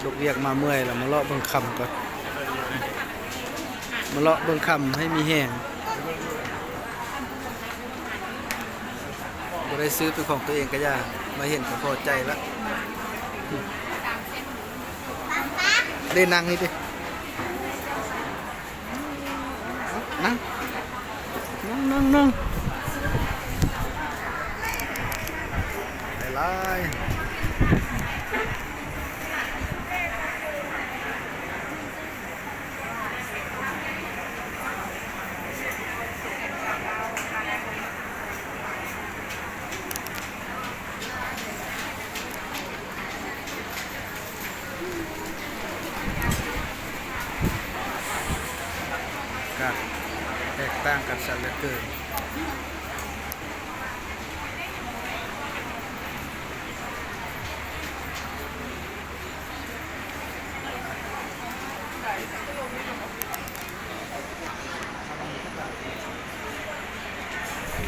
ລຸກວຽກມາເມື່ອຍແລ້ວ ມາເລາະເບິ່ງຄຳກ່ອນ ມາເລາະເບິ່ງຄຳໃຫ້ມີແຮງ. ບໍ່ໄດ້ຊື້ເປັນຂອງຕົວເອງກະຢ່າ ມາເຫັນກະພໍໃຈລະ. ເດ້ ນັ່ງນີ້ຕິ ນັ່ງ ນັ່ງ ນັ່ງ ນັ່ງ ຫຼາຍໆ. ກະແຕກຕ່າງກັນຊະເຫຼືອເກີນ.